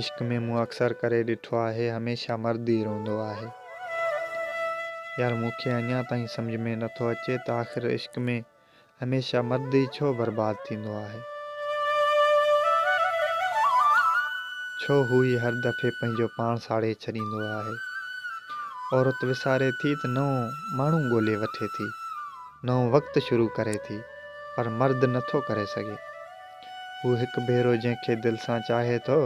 عشق ۾ مون اڪثر ڪري ڏٺو آهي هميشه مرد ئي روئندو آهي. يار مون کي اڃا تائين سمجهه ۾ نٿو اچي ته آخر عشق ۾ هميشه مرد ئي ڇو برباد ٿيندو آهي؟ ڇو هو ئي هر دفعي پنهنجو پاڻ ساڙي ڇڏيندو آهي؟ عورت وساري ٿي ته نئون ماڻهو ڳولي وٺي ٿي، نئون وقت شروع ڪري ٿي، پر مرد نٿو ڪري سگهي. هو هڪ ڀيرو جنهن کي دل سان چاهي ٿو،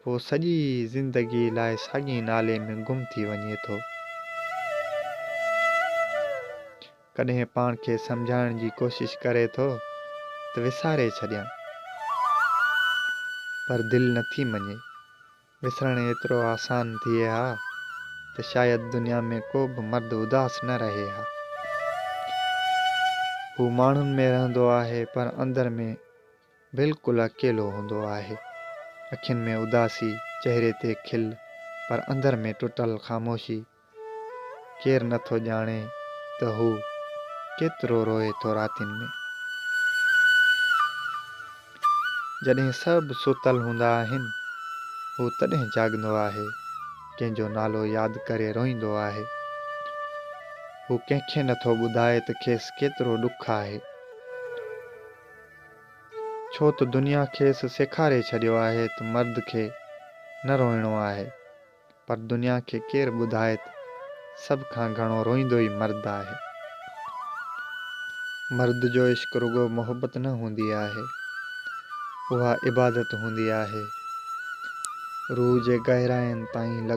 پوء سڄي زندگيء لاء ساڳئي نالي ۾ گم ٿي وڃي ٿو. ڪڏهن پاڻ کي سمجهائڻ جي ڪوشش ڪري ٿو ته وساري ڇڏيان، پر دل نٿي مڃي. وسرڻ ايترو آسان ٿئي ها ته شايد دنيا ۾ ڪو به مرد اداس نه رهي ها. هو ماڻهن ۾ رهندو آهي پر اندر ۾ بلڪل اڪيلو هوندو آهي. اکين ۾ اداسي، چهري تي کل، پر اندر ۾ ٽٽل خاموشي. ڪير نه ٿو ڄاڻي ته هو ڪيترو روئي ٿو راتين ۾. جڏهن سڀ ستل هوندا آهن، هو تڏهن جاڳندو آهي، ڪنهن جو نالو ياد ڪري روئيندو آهي. هو ڪنهن کي نه ٿو ٻڌائي ته کيس ڪيترو ڏک آهي. ڇو ته دنيا کيس سيکاري ڇڏيو آهي ته مرد کي نه روئڻو آهي، پر دنيا کي ڪير ٻڌائي ته سڀ کان گهڻو روئيندو ئي مرد آهي. مرد جو عشق رڳو محبت نه هوندي آهي، اها عبادت هوندي آهي، روح جي گهراين تائين لڳاء.